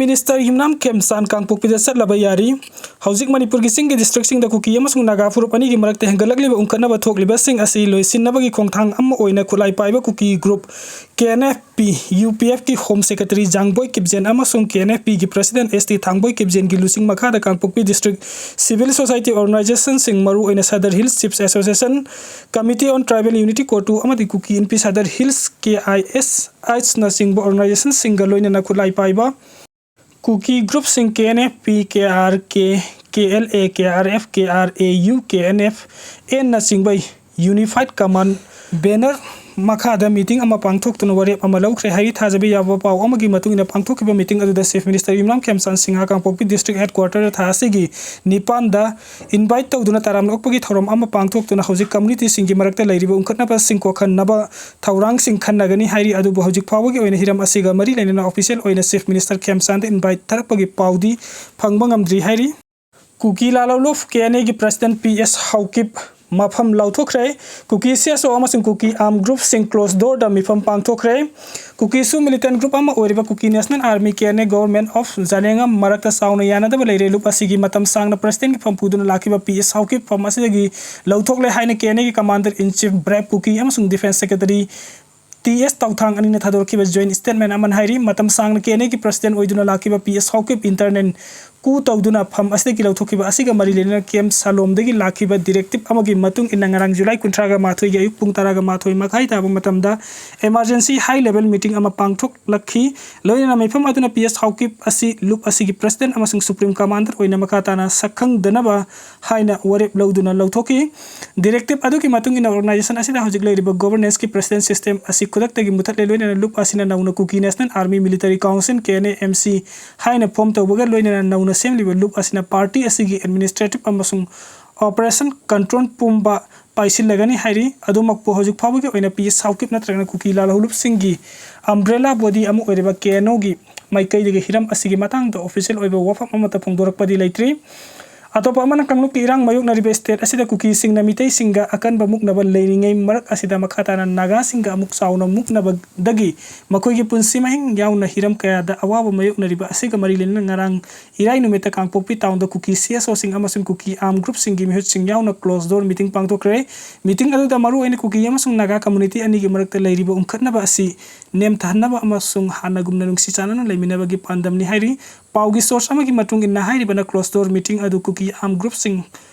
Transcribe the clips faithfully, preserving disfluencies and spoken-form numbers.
Minister ꯌꯨꯝꯅꯥꯝ ꯈꯦꯝꯆꯥꯟ ꯀꯥꯡꯄꯣꯛꯄꯤꯗ ꯆꯠꯂꯕ ꯌꯥꯔꯤ꯫ ꯍꯧꯖꯤꯛ ꯃꯅꯤꯄꯨꯔꯒꯤ ꯆꯤꯡꯒꯤ ꯗꯤꯁꯇ꯭ꯔꯤꯛꯁꯤꯡꯗ ꯀꯨꯀꯤ ꯑꯃꯁꯨꯡ ꯅꯥꯒꯥ ꯐꯨꯔꯨꯞ ꯑꯅꯤꯒꯤ ꯃꯔꯛꯇ ꯍꯦꯟꯒꯠꯂꯛꯂꯤꯕ ꯎꯪꯈꯠꯅꯕ ꯊꯣꯛꯂꯤꯕꯁꯤꯡ ꯑꯁꯤ ꯂꯣꯏꯁꯤꯟꯅꯕꯒꯤ ꯈꯣꯡꯊꯥꯡ ꯑꯃ ꯑꯣꯏꯅ ꯈꯨꯠꯂꯥꯏ ꯄꯥꯏꯕ Kuki group K N F P, U P ꯑꯦꯐꯀꯤ ꯍꯣꯝ ꯁꯦꯀ꯭ꯔꯦꯇꯔꯤ ꯖꯥꯡꯕꯣꯏ ꯀꯤꯞꯖꯦꯟ ꯑꯃꯁꯨꯡ ꯀꯦ ꯑꯦꯟ ꯑꯦꯐ ꯄꯤꯒꯤ ꯄ꯭ꯔꯁꯤꯗꯦꯟꯠ ꯑꯦꯁ ꯇꯤ ꯊꯥꯡꯕꯣꯏ ꯀꯤꯞꯖꯦꯟꯒꯤ ꯂꯨꯆꯤꯡ ꯃꯈꯥꯗ ꯀꯥꯡꯄꯣꯛꯄꯤ ꯗꯤꯁꯇ꯭ꯔꯤꯛ ꯁꯤꯚꯤꯜ ꯁꯣꯁꯥꯏꯇꯤ ꯑꯣꯔꯒꯅꯥꯏꯖꯦꯁꯟꯁꯤꯡ, ꯃꯔꯨꯑꯣꯏꯅ Sadar hills chiefs association, committee on tribal unity COTU ꯑꯃꯗꯤ ꯀꯨꯀꯤ ꯏꯟꯄꯤ ꯁꯗꯔ ꯍꯤꯜꯁ, ꯀꯦ ꯑꯥꯏ ꯑꯦꯁ ꯑꯥꯏꯠꯁꯅꯆꯤꯡꯕ ꯑꯣꯔꯒꯅꯥꯏꯖꯦꯁꯟꯁꯤꯡꯒ ꯂꯣꯏꯅꯅ ꯈꯨꯠꯂꯥꯏ ꯄꯥꯏꯕ ꯀꯨꯀꯤ ꯒ꯭ꯔꯨꯞꯁꯤꯡ K N F P, K R K, K L A, K R F, K R A U, K N F ꯑꯦꯟꯅꯆꯤꯡꯕ unified command banner ꯃꯈꯥꯗ meeting ꯑꯃ ꯄꯥꯡꯊꯣꯛꯇꯨꯅ ꯋꯥꯔꯦꯞ ꯑꯃ ꯂꯧꯈ꯭ꯔꯦ ꯍꯥꯏꯔꯤ꯫ ꯊꯥꯖꯕ ꯌꯥꯕ ꯄꯥꯎ ꯑꯃꯒꯤ ꯃꯇꯨꯡ ꯏꯟꯅ, ꯄꯥꯡꯊꯣꯛꯈꯤꯕ ꯃꯤꯇꯤꯡ ꯑꯗꯨꯗ ꯆꯤꯐ ꯃꯤꯅꯤꯁꯇꯔ ꯌꯨꯝꯅꯥꯝ ꯈꯦꯝꯆꯥꯟ ꯁꯤꯡꯍ ꯀꯥꯡꯄꯣꯛꯄꯤ ꯗꯤꯁꯇ꯭ꯔꯤꯛ ꯍꯦꯗꯀ꯭ꯋꯥꯇꯔꯗ ꯊꯥ ꯑꯁꯤꯒꯤ ꯅꯤꯄꯥꯟꯗ ꯏꯟꯚꯥꯏꯠ ꯇꯧꯗꯨꯅ ꯇꯔꯥꯝꯅ ꯑꯣꯛꯄꯒꯤ ꯊꯧꯔꯝ ꯑꯃ ꯄꯥꯡꯊꯣꯛꯇꯨꯅ ꯍꯧꯖꯤꯛ ꯀꯝꯃꯨꯅꯤꯇꯤꯁꯤꯡꯒꯤ ꯃꯔꯛꯇ ꯂꯩꯔꯤꯕ ꯎꯪꯈꯠꯅꯕꯁꯤꯡ ꯀꯣꯛꯍꯟꯅꯕ ꯊꯧꯔꯥꯡꯁꯤꯡ ꯈꯟꯅꯒꯅꯤ ꯍꯥꯏꯔꯤ꯫ ꯑꯗꯨꯕꯨ ꯍꯧꯖꯤꯛ ꯐꯥꯎꯕꯒꯤ ꯑꯣꯏꯅ ꯍꯤꯔꯝ ꯑꯁꯤꯒ ꯃꯔꯤ ꯂꯩꯅꯅ ꯑꯣꯐꯤꯁꯤꯌꯦꯜ ꯑꯣꯏꯅ ꯆꯤꯐ ꯃꯤꯅꯤꯁꯇꯔ ꯈꯦꯝꯆꯥꯟꯗ ꯏꯟꯚꯥꯏꯠ ꯊꯥꯔꯛꯄꯒꯤ ꯄꯥꯎꯗꯤ ꯐꯪꯕ ꯉꯝꯗ꯭ꯔꯤ ꯍꯥꯏꯔꯤ꯫ ꯀꯨꯀꯤ ꯂꯥꯂꯧꯂꯨꯞ ꯀꯦ ꯑꯦꯟ ꯑꯦꯒꯤ ꯄ꯭ꯔꯁꯤꯗꯦꯟꯠ ꯄꯤ ꯑꯦꯁ ꯍꯥꯎꯀꯤꯞ ꯃꯐꯝ ꯂꯥꯎꯊꯣꯛꯈ꯭ꯔꯦ꯫ ꯀꯨꯀꯤ ꯁꯤ ꯑꯦꯁ ꯑꯣ ꯑꯃꯁꯨꯡ ꯀꯨꯀꯤ ꯑꯥꯔꯝ ꯒ꯭ꯔꯨꯞꯁꯤꯡ ꯀ꯭ꯂꯣꯖ ꯗꯣꯔꯗ ꯃꯤꯐꯝ ꯄꯥꯡꯊꯣꯛꯈ꯭ꯔꯦ꯫ ꯀꯨꯀꯤꯁꯨ ꯃꯤꯂꯤꯇꯦꯟꯠ ꯒ꯭ꯔꯨꯞ ꯑꯃ ꯑꯣꯏꯔꯤꯕ Kuki national army, K N A, government of Zalengam ꯃꯔꯛꯇ ꯆꯥꯎꯅ ꯌꯥꯅꯗꯕ ꯂꯩꯔꯦ꯫ ꯂꯨꯞ ꯑꯁꯤꯒꯤ ꯃꯇꯝ ꯁꯥꯡꯅ ꯄ꯭ꯔꯁꯤꯗꯦꯟꯠꯀꯤ ꯐꯝ ꯄꯨꯗꯨꯅ ꯂꯥꯛꯈꯤꯕ ꯄꯤ ꯑꯦꯁ ꯍꯥꯎꯀꯤꯞ ꯐꯝ ꯑꯁꯤꯗꯒꯤ ꯂꯧꯊꯣꯛꯂꯦ ꯍꯥꯏꯅ ꯀꯦ ꯑꯦꯟ ꯑꯦꯒꯤ ꯀꯃꯥꯟꯗꯔ ꯏꯟ ꯆꯤꯐ ꯕ꯭ꯔꯦꯞ ꯀꯨꯀꯤ ꯑꯃꯁꯨꯡ ꯗꯤꯐꯦꯟꯁ ꯁꯦꯀ꯭ꯔꯦꯇꯔꯤ ꯇꯤ ꯑꯦꯁ ꯇꯧꯊꯥꯡ ꯑꯅꯤꯅ ꯊꯥꯗꯣꯔꯛꯈꯤꯕ ꯖꯣꯏꯟꯠ ꯁ꯭ꯇꯦꯠꯃꯦꯟꯠ ꯑꯃꯅ ꯍꯥꯏꯔꯤ꯫ ꯃꯇꯝ ꯁꯥꯡꯅ ꯀꯦ ꯑꯦꯟ ꯑꯦꯒꯤ ꯄ꯭ꯔꯁꯤꯗꯦꯟꯠ ꯑꯣꯏꯗꯨꯅ ꯂꯥꯛꯈꯤꯕ ꯄꯤ ꯑꯦꯁ ꯍꯥꯎꯀꯤꯞ ꯏꯟꯇꯔꯅꯦꯜ ꯀꯨ ꯇꯧꯗꯨꯅ ꯐꯝ ꯑꯁꯤꯗꯒꯤ ꯂꯧꯊꯣꯛꯈꯤꯕ ꯑꯁꯤꯒ ꯃꯔꯤ ꯂꯩꯅꯅ ꯀꯦꯝ ꯁꯥꯂꯣꯝꯗꯒꯤ ꯂꯥꯛꯈꯤꯕ ꯗꯤꯔꯦꯛꯇꯤꯞ ꯑꯃꯒꯤ ꯃꯇꯨꯡ ꯏꯟꯅ ꯉꯔꯥꯡ ꯖꯨꯂꯥꯏ ꯀꯨꯟꯊ꯭ꯔꯥꯒ ꯃꯥꯊꯣꯏꯒꯤ ꯑꯌꯨꯛ ꯄꯨꯡ ꯇꯔꯥꯒ ꯃꯥꯊꯣꯏ ꯃꯈꯥꯏ ꯇꯥꯕ ꯃꯇꯝꯗ ꯏꯃꯥꯔꯖꯦꯟꯁꯤ ꯍꯥꯏ ꯂꯦꯚꯦꯜ ꯃꯤꯇꯤꯡ ꯑꯃ ꯄꯥꯡꯊꯣꯛꯂꯛꯈꯤ꯫ ꯂꯣꯏꯅꯅ ꯃꯤꯐꯝ ꯑꯗꯨꯅ ꯄꯤ ꯑꯦꯁ ꯍꯥꯎꯀꯤꯞ ꯑꯁꯤ ꯂꯨꯞ ꯑꯁꯤꯒꯤ ꯄ꯭ꯔꯁꯤꯗꯦꯟꯠ ꯑꯃꯁꯨꯡ ꯁꯨꯄ꯭ꯔꯤꯝ ꯀꯃꯥꯟꯗꯔ ꯑꯣꯏꯅ ꯃꯈꯥ ꯇꯥꯅ ꯁꯛꯈꯪꯗꯅꯕ ꯍꯥꯏꯅ ꯋꯥꯔꯦꯞ ꯂꯧꯗꯨꯅ ꯂꯧꯊꯣꯛꯈꯤ꯫ ꯗꯤꯔꯦꯛꯇꯤꯞ ꯑꯗꯨꯒꯤ ꯃꯇꯨꯡ ꯏꯟꯅ ꯑꯣꯔꯒꯅꯥꯏꯖꯦꯁꯟ ꯑꯁꯤꯗ ꯍꯧꯖꯤꯛ ꯂꯩꯔꯤꯕ ꯒꯣꯚꯔꯅꯦꯟꯁꯀꯤ ꯄ꯭ꯔꯁꯤꯗꯦꯟꯠ ꯁꯤꯁꯇꯦꯝ ꯑꯁꯤ ꯈꯨꯗꯛꯇꯒꯤ ꯃꯨꯊꯠꯂꯦ, ꯂꯣꯏꯅꯅ ꯂꯨꯞ ꯑꯁꯤꯅ ꯅꯧꯅ Kuki national army military council, K N A M C, ꯍꯥꯏꯅ ꯐꯣꯝ ꯇꯧꯕꯒ ꯂꯣꯏꯅꯅ ꯅꯧꯅ ꯁꯦꯝꯂꯤꯕ ꯂꯨꯞ ꯑꯁꯤꯅ ꯄꯥꯔꯇꯤ ꯑꯁꯤꯒꯤ ꯑꯦꯗꯃꯤꯅꯤꯁꯇ꯭ꯔꯦꯇꯤꯞ ꯑꯃꯁꯨꯡ ꯑꯣꯄꯔꯦꯁꯟ ꯀꯟꯇ꯭ꯔꯣꯜ ꯄꯨꯝꯕ ꯄꯥꯏꯁꯤꯜꯂꯒꯅꯤ ꯍꯥꯏꯔꯤ꯫ ꯑꯗꯨꯃꯛꯄꯨ ꯍꯧꯖꯤꯛ ꯐꯥꯎꯕꯒꯤ ꯑꯣꯏꯅ ꯄꯤ ꯑꯦꯁ ꯍꯥꯎꯀꯤꯞ ꯅꯠꯇ꯭ꯔꯒꯅ ꯀꯨꯀꯤ ꯂꯥꯜꯍꯧꯂꯨꯞꯁꯤꯡꯒꯤ ꯑꯝꯕ꯭ꯔꯦꯂꯥ ꯕꯣꯗꯤ ꯑꯃ ꯑꯣꯏꯔꯤꯕ ꯀꯦ ꯑꯦꯟ ꯑꯣꯒꯤ ꯃꯥꯏꯀꯩꯗꯒꯤ ꯍꯤꯔꯝ ꯑꯁꯤꯒꯤ ꯃꯇꯥꯡꯗ ꯑꯣꯐꯤꯁꯤꯌꯦꯜ ꯑꯣꯏꯕ ꯋꯥꯐꯝ ꯑꯃꯠꯇ ꯐꯣꯡꯗꯣꯔꯛꯄꯗꯤ ꯂꯩꯇ꯭ꯔꯤ꯫ ꯑꯇꯣꯞꯄ ꯑꯃꯅ, ꯀꯥꯡꯂꯨꯞꯀꯤ ꯏꯔꯥꯡ ꯃꯥꯌꯣꯛꯅꯔꯤꯕ state ꯑꯁꯤꯗ ꯀꯨꯀꯤꯁꯤꯡꯅ ꯃꯤꯇꯩꯁꯤꯡꯒ ꯑꯀꯟꯕ ꯃꯨꯛꯅꯕ ꯂꯩꯔꯤꯉꯩ ꯃꯔꯛ ꯑꯁꯤꯗ ꯃꯈꯥ ꯇꯥꯅ ꯅꯥꯒꯥꯁꯤꯡꯒ ꯑꯃꯨꯛ ꯆꯥꯎꯅ ꯃꯨꯛꯅꯕꯗꯒꯤ ꯃꯈꯣꯏꯒꯤ ꯄꯨꯟꯁꯤ ꯃꯍꯤꯡ ꯌꯥꯎꯅ ꯍꯤꯔꯝ ꯀꯌꯥꯗ ꯑꯋꯥꯕ ꯃꯥꯌꯣꯛꯅꯔꯤꯕ ꯑꯁꯤꯒ ꯃꯔꯤ ꯂꯩꯅꯅ ꯉꯔꯥꯡ ꯏꯔꯥꯏ ꯅꯨꯃꯤꯠꯇ ꯀꯥꯡꯄꯣꯛꯄꯤ townꯗ ꯀꯨꯀꯤ C S Oꯁꯤꯡ ꯑꯃꯁꯨꯡ ꯀꯨꯀꯤ armed groupꯁꯤꯡꯒꯤ ꯃꯤꯍꯨꯠꯁꯤꯡ ꯌꯥꯎꯅ closed door meeting ꯄꯥꯡꯊꯣꯛꯈ꯭ꯔꯦ꯫ Meeting ꯑꯗꯨꯗ ꯃꯔꯨꯑꯣꯏꯅ ꯀꯨꯀꯤ ꯑꯃꯁꯨꯡ ꯅꯥꯒꯥ community ꯑꯅꯤꯒꯤ ꯃꯔꯛꯇ ꯂꯩꯔꯤꯕ ꯎꯪꯈꯠꯅꯕ ꯑꯁꯤ ꯅꯦꯝꯊꯍꯟꯅꯕ ꯑꯃꯁꯨꯡ ꯍꯥꯟꯅꯒꯨꯝꯅ ꯅꯨꯡꯁꯤ ꯆꯥꯟꯅꯅ ꯂꯩꯃꯤꯟꯅꯕꯒꯤ ꯄꯥꯟꯗꯝꯅꯤ ꯍꯥꯏꯔꯤ꯫ ꯄꯥꯎꯒꯤ source ꯑꯃꯒꯤ ꯃꯇꯨꯡ ꯏꯟꯅ, ꯍꯥꯏꯔꯤꯕ closed door meeting ꯑꯗꯨ ꯀꯨꯀꯤ armed groupꯁꯤꯡ,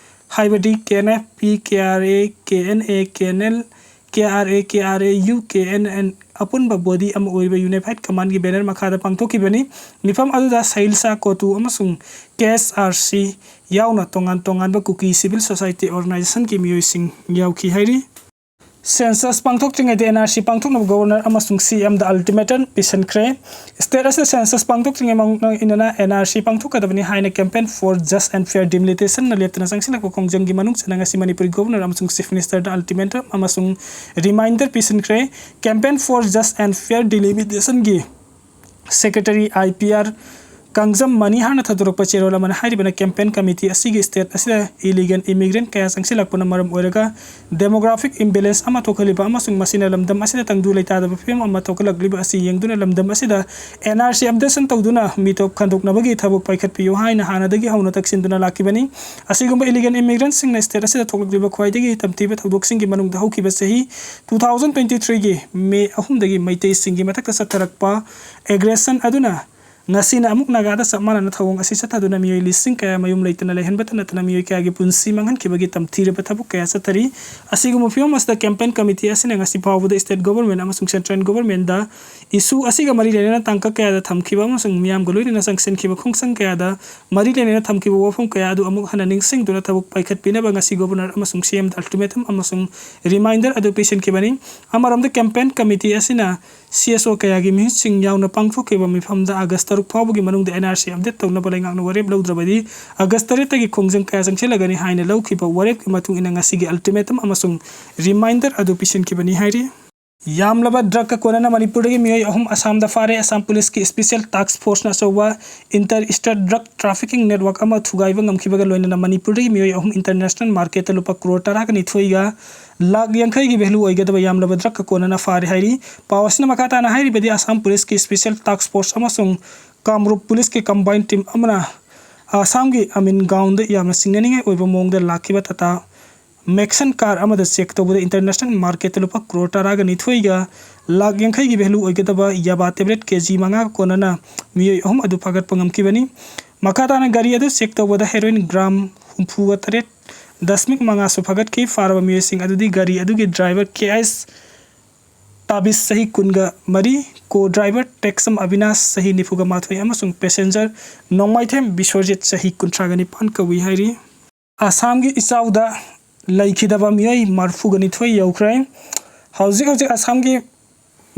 ꯍꯥꯏꯕꯗꯤ K N F P, K R A, K N A, K N L, K R A, K R A U, K N N, ꯑꯄꯨꯟꯕ body ꯑꯃ ꯑꯣꯏꯔꯤꯕ Unified Commandꯒꯤ banner ꯃꯈꯥꯗ ꯄꯥꯡꯊꯣꯛꯈꯤꯕꯅꯤ꯫ ꯃꯤꯐꯝ ꯑꯗꯨꯗ ꯁꯍꯤꯜꯁꯥ ꯀꯣꯇꯨ ꯑꯃꯁꯨꯡ K S R C ꯌꯥꯎꯅ ꯇꯣꯉꯥꯟ ꯇꯣꯉꯥꯟꯕ ꯀꯨꯀꯤ civil society organizationꯒꯤ ꯃꯤꯑꯣꯏꯁꯤꯡ ꯌꯥꯎꯈꯤ ꯍꯥꯏꯔꯤ꯫ Census ꯄꯥꯡꯊꯣꯛꯇ꯭ꯔꯤꯉꯩꯗ N R C ꯄꯥꯡꯊꯣꯛꯅꯕ Governor ꯑꯃꯁꯨꯡ C M ꯗ ultimatum ꯄꯤꯁꯤꯟꯈ꯭ꯔꯦ꯫ State ꯑꯁꯤꯗ census ꯄꯥꯡꯊꯣꯛꯇ꯭ꯔꯤꯉꯩ ꯃꯅꯨꯡ ꯏꯟꯅꯅ N R C ꯄꯥꯡꯊꯣꯛꯀꯗꯕꯅꯤ ꯍꯥꯏꯅ Campaign for Just and Fair Delimitationꯅ ꯂꯦꯞꯇꯅ ꯆꯪꯁꯤꯜꯂꯛꯄ ꯈꯣꯡꯖꯪꯒꯤ ꯃꯅꯨꯡ ꯆꯟꯅ ꯉꯁꯤ ꯃꯅꯤꯄꯨꯔꯒꯤ Governor ꯑꯃꯁꯨꯡ Chief Ministerꯗ ultimatum ꯑꯃꯁꯨꯡ reminder ꯄꯤꯁꯤꯟꯈ꯭ꯔꯦ꯫ Campaign for Just and Fair Delimitationꯒꯤ Secretary I P R Kangjam ꯃꯅꯤꯍꯥꯔꯅ ꯊꯥꯗꯣꯔꯛꯄ ꯆꯦꯔꯣꯜ ꯑꯃꯅ ꯍꯥꯏꯔꯤꯕꯅ, campaign committee ꯑꯁꯤꯒꯤ state ꯑꯁꯤꯗ illegal immigrant ꯀꯌꯥ ꯆꯪꯁꯤꯜꯂꯛꯄꯅ ꯃꯔꯝ ꯑꯣꯏꯔꯒ demographic imbalance ꯑꯃ ꯊꯣꯛꯍꯜꯂꯤꯕ ꯑꯃꯁꯨꯡ ꯃꯁꯤꯅ ꯂꯝꯗꯝ ꯑꯁꯤꯗ ꯇꯪꯗꯨ ꯂꯩꯇꯥꯗꯕ ꯐꯤꯕꯝ ꯑꯃ ꯊꯣꯛꯍꯜꯂꯛꯂꯤꯕ ꯑꯁꯤ ꯌꯦꯡꯗꯨꯅ ꯂꯝꯗꯝ ꯑꯁꯤꯗ N R C updation ꯇꯧꯗꯨꯅ ꯃꯤꯇꯣꯞ ꯈꯟꯗꯣꯛꯅꯕꯒꯤ ꯊꯕꯛ ꯄꯥꯏꯈꯠꯄꯤꯌꯨ ꯍꯥꯏꯅ ꯍꯥꯟꯅꯗꯒꯤ ꯍꯧꯅ ꯇꯛꯁꯤꯟꯗꯨꯅ ꯂꯥꯛꯈꯤꯕꯅꯤ꯫ ꯑꯁꯤꯒꯨꯝꯕ illegal immigrantꯁꯤꯡꯅ state ꯑꯁꯤꯗ ꯊꯣꯛꯂꯛꯂꯤꯕ ꯈ꯭ꯋꯥꯏꯗꯒꯤ ꯇꯝꯊꯤꯕ ꯊꯧꯗꯣꯛꯁꯤꯡꯒꯤ ꯃꯅꯨꯡꯗ ꯍꯧꯈꯤꯕ ꯆꯍꯤ two thousand twenty threeꯒꯤ May ꯑꯍꯨꯝꯗꯒꯤ ꯃꯩꯇꯩꯁꯤꯡꯒꯤ ꯃꯊꯛꯇ ꯆꯠꯊꯔꯛꯄ aggression ꯑꯗꯨꯅ ꯉꯁꯤꯅ ꯑꯃꯨꯛ ꯅꯥꯒꯥꯗ ꯆꯞ ꯃꯥꯟꯅꯅ ꯊꯧꯑꯣꯡ ꯑꯁꯤ ꯆꯠꯊꯗꯨꯅ ꯃꯤꯑꯣꯏ ꯂꯤꯁꯤꯡ ꯀꯌꯥ ꯃꯌꯨꯝ ꯂꯩꯇꯅ ꯂꯩꯍꯟꯕꯇ ꯅꯠꯇꯅ ꯃꯤꯑꯣꯏ ꯀꯌꯥꯒꯤ ꯄꯨꯟꯁꯤ ꯃꯥꯡꯍꯟꯈꯤꯕꯒꯤ ꯇꯝꯊꯤꯔꯕ ꯊꯕꯛ ꯀꯌꯥ ꯆꯠꯊꯔꯤ꯫ ꯑꯁꯤꯒꯨꯝꯕ ꯐꯤꯕꯝ ꯑꯁꯤꯗ campaign committee ꯑꯁꯤꯅ ꯉꯁꯤ ꯐꯥꯎꯕꯗ state government ꯑꯃꯁꯨꯡ central governmentꯗ issue ꯑꯁꯤꯒ ꯃꯔꯤ ꯂꯩꯅꯅ ꯇꯥꯡꯀꯛ ꯀꯌꯥꯗ ꯊꯝꯈꯤꯕ ꯑꯃꯁꯨꯡ ꯃꯤꯌꯥꯝꯒ ꯂꯣꯏꯅꯅ ꯆꯪꯁꯤꯟꯈꯤꯕ ꯈꯣꯡꯆꯪ ꯀꯌꯥꯗ ꯃꯔꯤ ꯂꯩꯅꯅ ꯊꯝꯈꯤꯕ ꯋꯥꯐꯝ ꯀꯌꯥ ꯑꯗꯨ ꯑꯃꯨꯛ ꯍꯟꯅ ꯅꯤꯡꯁꯤꯡꯗꯨꯅ ꯊꯕꯛ ꯄꯥꯏꯈꯠꯄꯤꯅꯕ ꯉꯁꯤ Governor ꯑꯃꯁꯨꯡ C M ꯗ ultimatum ꯑꯃꯁꯨꯡ reminder ꯑꯗꯨ ꯄꯤꯁꯤꯟꯈꯤꯕꯅꯤ꯫ ꯑꯃꯔꯣꯝꯗ campaign committee ꯑꯁꯤꯅ C S O ꯀꯌꯥꯒꯤ ꯃꯤꯍꯨꯠꯁꯤꯡ ꯌꯥꯎꯅ ꯄꯥꯡꯊꯣꯛꯈꯤꯕ ꯃꯤꯐꯝꯗ August ꯇꯔꯨꯛ ꯐꯥꯎꯕꯒꯤ ꯃꯅꯨꯡꯗ N R C update ꯇꯧꯅꯕ ꯂꯩꯉꯥꯛꯅ ꯋꯥꯔꯦꯞ ꯂꯧꯗ꯭ꯔꯕꯗꯤ August ꯇꯔꯦꯠꯇꯒꯤ ꯈꯣꯡꯖꯪ ꯀꯌꯥ ꯆꯪꯁꯤꯜꯂꯒꯅꯤ ꯍꯥꯏꯅ ꯂꯧꯈꯤꯕ ꯋꯥꯔꯦꯞꯀꯤ ꯃꯇꯨꯡ ꯏꯟꯅ ꯉꯁꯤꯒꯤ ultimatum ꯑꯃꯁꯨꯡ reminder ꯑꯗꯨ ꯄꯤꯁꯤꯟꯈꯤꯕꯅꯤ ꯍꯥꯏꯔꯤ꯫ ꯌꯥꯝꯂꯕ ꯗ꯭ꯔꯒꯀ ꯀꯣꯟꯅꯅ ꯃꯅꯤꯄꯨꯔꯗꯒꯤ ꯃꯤꯑꯣꯏ ꯑꯍꯨꯝ ꯑꯁꯥꯝꯗ ꯐꯥꯔꯦ꯫ ꯑꯁꯥꯝ ꯄꯨꯂꯤꯁꯀꯤ ꯁ꯭ꯄꯦꯁꯤꯌꯦꯜ ꯇꯥꯁꯛ ꯐꯣꯔꯁꯅ ꯑꯆꯧꯕ ꯏꯟꯇꯔ ꯁ꯭ꯇꯦꯠ ꯗ꯭ꯔꯒ ꯇ꯭ꯔꯥꯐꯤꯀꯤꯡ ꯅꯦꯠꯋꯥꯔꯛ ꯑꯃ ꯊꯨꯒꯥꯏꯕ ꯉꯝꯈꯤꯕꯒ ꯂꯣꯏꯅꯅ ꯃꯅꯤꯄꯨꯔꯗꯒꯤ ꯃꯤꯑꯣꯏ ꯑꯍꯨꯝ ꯏꯟꯇꯔꯅꯦꯁꯅꯦꯜ ꯃꯥꯔꯀꯦꯠꯇ ꯂꯨꯄꯥ ꯀ꯭ꯔꯣꯔ ꯇꯔꯥꯒ ꯅꯤꯊꯣꯏꯒ ꯂꯥꯈ ꯌꯥꯡꯈꯩꯒꯤ ꯚꯦꯂꯨ ꯑꯣꯏꯒꯗꯕ ꯌꯥꯝꯂꯕ ꯗ꯭ꯔꯒꯀ ꯀꯣꯟꯅꯅ ꯐꯥꯔꯦ ꯍꯥꯏꯔꯤ꯫ ꯄꯥꯎ ꯑꯁꯤꯅ ꯃꯈꯥ ꯇꯥꯅ ꯍꯥꯏꯔꯤꯕꯗꯤ, ꯑꯁꯥꯝ ꯄꯨꯂꯤꯁꯀꯤ ꯁ꯭ꯄꯦꯁꯤꯌꯦꯜ ꯇꯥꯁꯛ ꯐꯣꯔꯁ ꯑꯃꯁꯨꯡ ꯀꯥꯝꯔꯨꯞ ꯄꯨꯂꯤꯁꯀꯤ ꯀꯝꯕꯥꯏꯟ ꯇꯤꯝ ꯑꯃꯅ ꯑꯁꯥꯝꯒꯤ ꯑꯃꯤꯟꯒꯥꯎꯟꯗ ꯌꯥꯝꯅ ꯆꯤꯡꯅꯅꯤꯡꯉꯥꯏ ꯑꯣꯏꯕ ꯃꯑꯣꯡꯗ ꯂꯥꯛꯈꯤꯕ ꯇꯥꯇꯥ ꯃꯦꯛꯁꯟ ꯀꯥꯔ ꯑꯃꯗ ꯆꯦꯛ ꯇꯧꯕꯗ ꯏꯟꯇꯔꯅꯦꯁꯅꯦꯜ ꯃꯥꯔꯀꯦꯠꯇ ꯂꯨꯄꯥ ꯀ꯭ꯔꯣꯔ ꯇꯔꯥꯒ ꯅꯤꯊꯣꯏꯒ ꯂꯥꯈ ꯌꯥꯡꯈꯩꯒꯤ ꯚꯦꯂꯨ ꯑꯣꯏꯒꯗꯕ ꯌꯥꯕꯥ ꯇꯦꯕ꯭ꯂꯦꯠ ꯀꯦ ꯖꯤ ꯃꯉꯥꯒ ꯀꯣꯟꯅꯅ ꯃꯤꯑꯣꯏ ꯑꯍꯨꯝ ꯑꯗꯨ ꯐꯥꯒꯠꯄ ꯉꯝꯈꯤꯕꯅꯤ꯫ ꯃꯈꯥ ꯇꯥꯅ ꯒꯥꯔꯤ ꯑꯗꯨ ꯆꯦꯛ ꯇꯧꯕꯗ ꯍꯦꯔꯣꯏꯟ ꯒ꯭ꯔꯥꯝ ꯍꯨꯝꯐꯨꯒ ꯇꯔꯦꯠ ꯗꯁꯃꯤꯛ ꯃꯉꯥꯁꯨ ꯐꯥꯒꯠꯈꯤ꯫ ꯐꯥꯔꯕ ꯃꯤꯑꯣꯏꯁꯤꯡ ꯑꯗꯨꯗꯤ ꯒꯥꯔꯤ ꯑꯗꯨꯒꯤ ꯗ꯭ꯔꯥꯏꯚꯔ ꯀꯦ ꯑꯩꯆ ꯇꯥꯕꯤꯁ, ꯆꯍꯤ ꯀꯨꯟꯒ ꯃꯔꯤ, ꯀꯣ ꯗ꯭ꯔꯥꯏꯚꯔ ꯇꯦꯛꯁꯝ ꯑꯕꯤꯅꯥꯁ, ꯆꯍꯤ ꯅꯤꯐꯨꯒ ꯃꯥꯊꯣꯏ, ꯑꯃꯁꯨꯡ ꯄꯦꯁꯦꯟꯖꯔ ꯅꯣꯡꯃꯥꯏꯊꯦꯝ ꯕꯤꯁ꯭ꯋꯔꯖꯤꯠ, ꯆꯍꯤ ꯀꯨꯟꯊ꯭ꯔꯥꯒ ꯅꯤꯄꯥꯟ ꯀꯧꯏ ꯍꯥꯏꯔꯤ꯫ ꯑꯁꯥꯝꯒꯤ ꯏꯆꯥꯎꯗ ꯂꯩꯈꯤꯗꯕ ꯃꯤꯑꯣꯏ ꯃꯔꯤꯐꯨꯒ ꯅꯤꯊꯣꯏ ꯌꯧꯈ꯭ꯔꯦ꯫ ꯍꯧꯖꯤꯛ ꯍꯧꯖꯤꯛ ꯑꯁꯥꯝꯒꯤ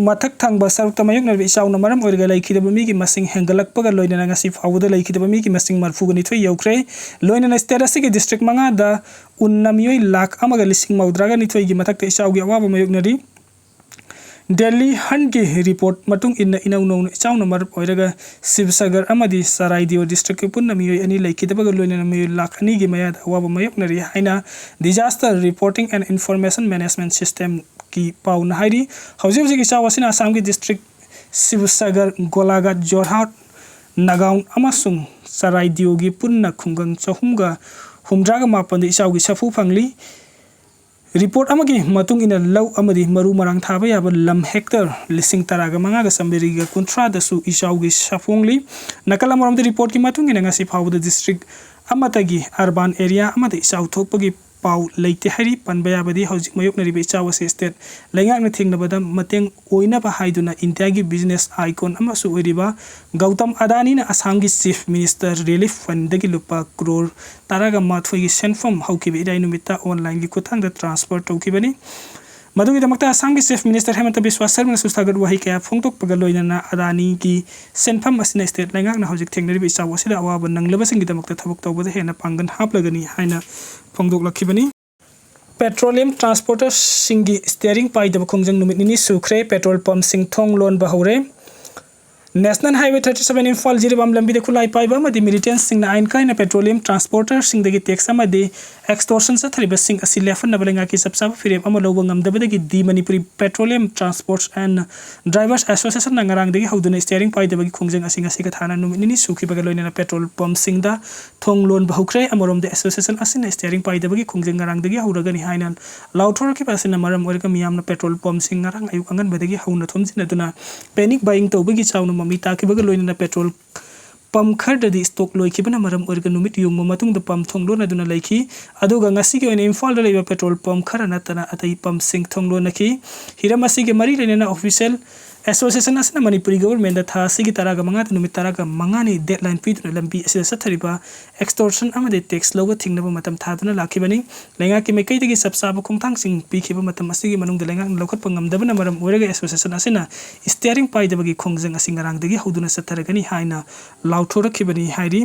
ꯃꯊꯛ ꯊꯪꯕ ꯁꯔꯨꯛꯇ ꯃꯥꯌꯣꯛꯅꯔꯤꯕ ꯏꯆꯥꯎꯅ ꯃꯔꯝ ꯑꯣꯏꯔꯒ ꯂꯩꯈꯤꯗꯕ ꯃꯤꯒꯤ ꯃꯁꯤꯡ ꯍꯦꯟꯒꯠꯂꯛꯄꯒ ꯂꯣꯏꯅꯅ ꯉꯁꯤ ꯐꯥꯎꯕꯗ ꯂꯩꯈꯤꯗꯕ ꯃꯤꯒꯤ ꯃꯁꯤꯡ ꯃꯔꯤꯐꯨꯒ ꯅꯤꯊꯣꯏ ꯌꯧꯈ꯭ꯔꯦ꯫ ꯂꯣꯏꯅꯅ ꯁ꯭ꯇꯦꯠ ꯑꯁꯤꯒꯤ ꯗꯤꯁꯇ꯭ꯔꯤꯛ ꯃꯉꯥꯗ ꯎꯟꯅ ꯃꯤꯑꯣꯏ ꯂꯥꯈ ꯑꯃꯒ ꯂꯤꯁꯤꯡ ꯃꯧꯗ꯭ꯔꯥꯒ ꯅꯤꯊꯣꯏꯒꯤ ꯃꯊꯛꯇ ꯏꯆꯥꯎꯒꯤ ꯑꯋꯥꯕ ꯃꯥꯌꯣꯛꯅꯔꯤ꯫ ꯗꯦꯜꯂꯤ ꯍꯟꯒꯤ ꯔꯤꯄꯣꯔꯠ ꯃꯇꯨꯡ ꯏꯟꯅ, ꯏꯅꯧ ꯅꯧꯅ ꯏꯆꯥꯎꯅ ꯃꯔꯝ ꯑꯣꯏꯔꯒ ꯁꯤꯕꯁꯒꯔ ꯑꯃꯗꯤ ꯆꯔꯥꯏꯗꯤꯌꯣ ꯗꯤꯁꯇ꯭ꯔꯤꯛꯀꯤ ꯄꯨꯟꯅ ꯃꯤꯑꯣꯏ ꯑꯅꯤ ꯂꯩꯈꯤꯗꯕꯒ ꯂꯣꯏꯅꯅ ꯃꯤꯑꯣꯏ ꯂꯥꯈ ꯑꯅꯤꯒꯤ ꯃꯌꯥꯗ ꯑꯋꯥꯕ ꯃꯥꯌꯣꯛꯅꯔꯤ ꯍꯥꯏꯅ Disaster Reporting and Information Management Systemꯒꯤ ꯄꯥꯎꯅ ꯍꯥꯏꯔꯤ꯫ ꯍꯧꯖꯤꯛ ꯍꯧꯖꯤꯛ ꯏꯆꯥꯎ ꯑꯁꯤꯅ ꯑꯁꯥꯝꯒꯤ ꯗꯤꯁꯇ꯭ꯔꯤꯛ ꯁꯤꯕꯁꯒꯔ, ꯒꯣꯂꯥꯘꯥꯠ, ꯖꯣꯔꯍꯥꯠ, ꯅꯥꯒꯥꯎꯟ ꯑꯃꯁꯨꯡ ꯆꯔꯥꯏꯗꯤꯌꯣꯒꯤ ꯄꯨꯟꯅ ꯈꯨꯡꯒꯪ ꯆꯍꯨꯝꯒ ꯍꯨꯝꯗ꯭ꯔꯥꯒ ꯃꯥꯄꯟꯗ ꯏꯆꯥꯎꯒꯤ ꯁꯥꯐꯨ ꯐꯪꯂꯤ꯫ ꯔꯤꯄꯣꯔꯠ ꯑꯃꯒꯤ ꯃꯇꯨꯡ ꯏꯟꯅ, ꯂꯧ ꯑꯃꯗꯤ ꯃꯔꯨ ꯃꯔꯥꯡ ꯊꯥꯕ ꯌꯥꯕ ꯂꯝ ꯍꯦꯛꯇꯔ ꯂꯤꯁꯤꯡ ꯇꯔꯥꯒ ꯃꯉꯥꯒ ꯆꯥꯝꯃꯔꯤꯒ ꯀꯨꯟꯊ꯭ꯔꯥꯗꯁꯨ ꯏꯆꯥꯎꯒꯤ ꯁꯥꯐꯣꯡꯂꯤ꯫ ꯅꯥꯀꯜ ꯑꯃꯔꯣꯝꯗ, ꯔꯤꯄꯣꯔꯠꯀꯤ ꯃꯇꯨꯡ ꯏꯟꯅ, ꯉꯁꯤ ꯐꯥꯎꯕꯗ ꯗꯤꯁꯇ꯭ꯔꯤꯛ ꯑꯃꯠꯇꯒꯤ ꯑꯔꯕꯥꯟ ꯑꯦꯔꯤꯌꯥ ꯑꯃꯗ ꯏꯆꯥꯎ ꯊꯣꯛꯄꯒꯤ ꯄꯥꯎ ꯂꯩꯇꯦ ꯍꯥꯏꯔꯤ꯫ ꯄꯟꯕ ꯌꯥꯕꯗꯤ, ꯍꯧꯖꯤꯛ ꯃꯥꯌꯣꯛꯅꯔꯤꯕ ꯏꯆꯥꯎ ꯑꯁꯤ ꯁ꯭ꯇꯦꯠ ꯂꯩꯉꯥꯛꯅ ꯊꯦꯡꯅꯕꯗ ꯃꯇꯦꯡ ꯑꯣꯏꯅꯕ ꯍꯥꯏꯗꯨꯅ ꯏꯟꯗꯤꯌꯥꯒꯤ ꯕꯤꯖꯤꯅꯦꯁ ꯑꯥꯏꯀꯣꯟ ꯑꯃꯁꯨ ꯑꯣꯏꯔꯤꯕ ꯒꯧꯇꯝ ꯑꯗꯥꯅꯤꯅ ꯑꯁꯥꯝꯒꯤ ꯆꯤꯐ ꯃꯤꯅꯤꯁꯇꯔ ꯔꯤꯂꯤꯐ ꯐꯟꯗꯒꯤ ꯂꯨꯄꯥ ꯀ꯭ꯔꯣꯔ ꯇꯔꯥꯒ ꯃꯥꯊꯣꯏꯒꯤ ꯁꯦꯟꯐꯝ ꯍꯧꯈꯤꯕ ꯏꯔꯥꯏ ꯅꯨꯃꯤꯠꯇ ꯑꯣꯟꯂꯥꯏꯟꯒꯤ ꯈꯨꯠꯊꯥꯡꯗ ꯇ꯭ꯔꯥꯟꯁꯐꯔ ꯇꯧꯈꯤꯕꯅꯤ꯫ ꯃꯗꯨꯒꯤꯗꯃꯛꯇ ꯑꯁꯥꯝꯒꯤ ꯆꯤꯐ ꯃꯤꯅꯤꯁꯇꯔ ꯍꯦꯃꯟꯇ ꯕꯤꯁ꯭ꯋꯥ ꯁꯔꯃꯅꯁꯨ ꯊꯥꯒꯠ ꯋꯥꯍꯩ ꯀꯌꯥ ꯐꯣꯡꯗꯣꯛꯄꯒ ꯂꯣꯏꯅꯅ ꯑꯗꯥꯅꯤꯒꯤ ꯁꯦꯟꯐꯝ ꯑꯁꯤꯅ ꯁ꯭ꯇꯦꯠ ꯂꯩꯉꯥꯛꯅ ꯍꯧꯖꯤꯛ ꯊꯦꯡꯅꯔꯤꯕ ꯏꯆꯥꯎ ꯑꯁꯤꯗ ꯑꯋꯥꯕ ꯅꯪꯂꯕꯁꯤꯡꯒꯤꯗꯃꯛꯇ ꯊꯕꯛ ꯇꯧꯕꯗ ꯍꯦꯟꯅ ꯄꯥꯡꯒꯜ ꯍꯥꯞꯂꯒꯅꯤ ꯍꯥꯏꯅ ꯐꯣꯡꯗꯣꯛꯂꯛꯈꯤꯕꯅꯤ꯫ ꯄꯦꯇ꯭ꯔꯣꯂꯤꯌꯝ ꯇ꯭ꯔꯥꯟꯁꯄꯣꯔꯇꯔꯁꯤꯡꯒꯤ ꯁ꯭ꯇꯤꯌꯔꯤꯡ ꯄꯥꯏꯗꯕ ꯈꯣꯡꯖꯪ ꯅꯨꯃꯤꯠ ꯅꯤꯅꯤ ꯁꯨꯈ꯭ꯔꯦ꯫ ꯄꯦꯇ꯭ꯔꯣꯜ ꯄꯝꯁꯤꯡ ꯊꯣꯡ ꯂꯣꯟꯕ ꯍꯧꯔꯦ꯫ National highway thirty seven Imphal Jiribam ꯂꯝꯕꯤꯗ ꯈꯨꯠꯂꯥꯏ ꯄꯥꯏꯕ ꯑꯃꯗꯤ ꯃꯤꯂꯤꯇꯦꯟꯁꯤꯡꯅ ꯑꯥꯏꯟ ꯀꯥꯏꯅ ꯄꯦꯇ꯭ꯔꯣꯂꯤꯌꯝ ꯇ꯭ꯔꯥꯟꯁꯄꯣꯔꯇꯔꯁꯤꯡꯗꯒꯤ ꯇꯦꯛꯁ ꯑꯃꯗꯤ ꯑꯦꯛꯁꯇꯣꯔꯁꯟ ꯆꯠꯊꯔꯤꯕꯁꯤꯡ ꯑꯁꯤ ꯂꯦꯞꯍꯟꯅꯕ ꯂꯩꯉꯥꯛꯀꯤ ꯆꯞ ꯆꯥꯕ ꯐꯤꯔꯦꯞ ꯑꯃ ꯂꯧꯕ ꯉꯝꯗꯕꯗꯒꯤ the Manipuri petroleum transport and drivers ꯑꯦꯁꯣꯁꯤꯌꯦꯁꯟꯅ ꯉꯔꯥꯡꯗꯒꯤ ꯍꯧꯗꯨꯅ ꯁ꯭ꯇꯤꯌꯔꯤꯡ ꯄꯥꯏꯗꯕꯒꯤ ꯈꯣꯡꯖꯪ ꯑꯁꯤ ꯉꯁꯤ ꯀꯊꯥꯅ ꯅꯨꯃꯤꯠ ꯅꯤꯅꯤ ꯁꯨꯈꯤꯕꯒ ꯂꯣꯏꯅꯅ ꯄꯦꯇ꯭ꯔꯣꯜ ꯄꯝꯁꯤꯡꯗ ꯊꯣꯡ ꯂꯣꯟꯕ ꯍꯧꯈ꯭ꯔꯦ꯫ ꯑꯃꯔꯣꯝꯗ ꯑꯦꯁꯣꯁꯤꯌꯦꯁꯟ ꯑꯁꯤꯅ ꯁ꯭ꯇꯤꯌꯔꯤꯡ ꯄꯥꯏꯗꯕꯒꯤ ꯈꯣꯡꯖꯪ ꯉꯔꯥꯡꯗꯒꯤ ꯍꯧꯔꯒꯅꯤ ꯍꯥꯏꯅ ꯂꯥꯎꯊꯣꯔꯛꯈꯤꯕ ꯑꯁꯤꯅ ꯃꯔꯝ ꯑꯣꯏꯔꯒ ꯃꯤꯌꯥꯝꯅ ꯄꯦꯇ꯭ꯔꯣꯜ ꯄꯝꯁꯤꯡ ꯉꯔꯥꯡ ꯑꯌꯨꯛ ꯑꯉꯟꯕꯗꯒꯤ ꯍꯧꯅ ꯊꯣꯝꯖꯤꯟꯅꯗꯨꯅ ꯄꯦꯅꯤꯛ ꯕꯥꯏꯌꯤꯡ ꯇꯧꯕꯒꯤ ꯆꯥꯎꯅ ꯃꯃꯤ ꯇꯥꯈꯤꯕꯒ ꯂꯣꯏꯅꯅ ꯄꯦꯇ꯭ꯔꯣꯜ ꯄꯝ ꯈꯔꯗꯗꯤ ꯁ꯭ꯇꯣꯛ ꯂꯣꯏꯈꯤꯕꯅ ꯃꯔꯝ ꯑꯣꯏꯔꯒ ꯅꯨꯃꯤꯠ ꯌꯨꯡꯕ ꯃꯇꯨꯡꯗ ꯄꯝ ꯊꯣꯡ ꯂꯣꯟꯅꯗꯨꯅ ꯂꯩꯈꯤ꯫ ꯑꯗꯨꯒ ꯉꯁꯤꯒꯤ ꯑꯣꯏꯅ ꯏꯝꯐꯥꯜꯗ ꯂꯩꯕ ꯄꯦꯇ꯭ꯔꯣꯜ ꯄꯝ ꯈꯔ ꯅꯠꯇꯅ ꯑꯇꯩ ꯄꯝꯁꯤꯡ ꯊꯣꯡ ꯂꯣꯟꯅꯈꯤ꯫ ꯍꯤꯔꯝ ꯑꯁꯤꯒꯤ ꯃꯔꯤ ꯂꯩꯅꯅ ꯑꯣꯐꯤꯁꯤꯌꯦꯜ ꯑꯦꯁꯣꯁꯤꯌꯦꯁꯟ ꯑꯁꯤꯅ ꯃꯅꯤꯄꯨꯔꯤ ꯒꯣꯚꯔꯟꯃꯦꯟꯠꯗ ꯊꯥ ꯑꯁꯤꯒꯤ ꯇꯔꯥꯒ ꯃꯉꯥꯗ ꯅꯨꯃꯤꯠ ꯇꯔꯥꯒ ꯃꯉꯥꯅꯤ ꯗꯦꯗꯂꯥꯏꯟ ꯄꯤꯗꯨꯅ ꯂꯝꯕꯤ ꯑꯁꯤꯗ ꯆꯠꯊꯔꯤꯕ ꯑꯦꯛꯁꯇꯣꯔꯁꯟ ꯑꯃꯗꯤ ꯇꯦꯛꯁ ꯂꯧꯕ ꯊꯤꯡꯅꯕ ꯃꯇꯝ ꯊꯥꯗꯨꯅ ꯂꯥꯛꯈꯤꯕꯅꯤ꯫ ꯂꯩꯉꯥꯛꯀꯤ ꯃꯥꯏꯀꯩꯗꯒꯤ ꯆꯞ ꯆꯥꯕ ꯈꯣꯡꯊꯥꯡꯁꯤꯡ ꯄꯤꯈꯤꯕ ꯃꯇꯝ ꯑꯁꯤꯒꯤ ꯃꯅꯨꯡꯗ ꯂꯩꯉꯥꯛꯅ ꯂꯧꯈꯠꯄ ꯉꯝꯗꯕꯅ ꯃꯔꯝ ꯑꯣꯏꯔꯒ ꯑꯦꯁꯣꯁꯤꯌꯦꯁꯟ ꯑꯁꯤꯅ ꯁ꯭ꯇꯤꯌꯔꯤꯡ ꯄꯥꯏꯗꯕꯒꯤ ꯈꯣꯡꯖꯪ ꯑꯁꯤ ꯉꯔꯥꯡꯗꯒꯤ ꯍꯧꯗꯨꯅ ꯆꯠꯊꯔꯒꯅꯤ ꯍꯥꯏꯅ ꯂꯥꯎꯊꯣꯔꯛꯈꯤꯕꯅꯤ ꯍꯥꯏꯔꯤ꯫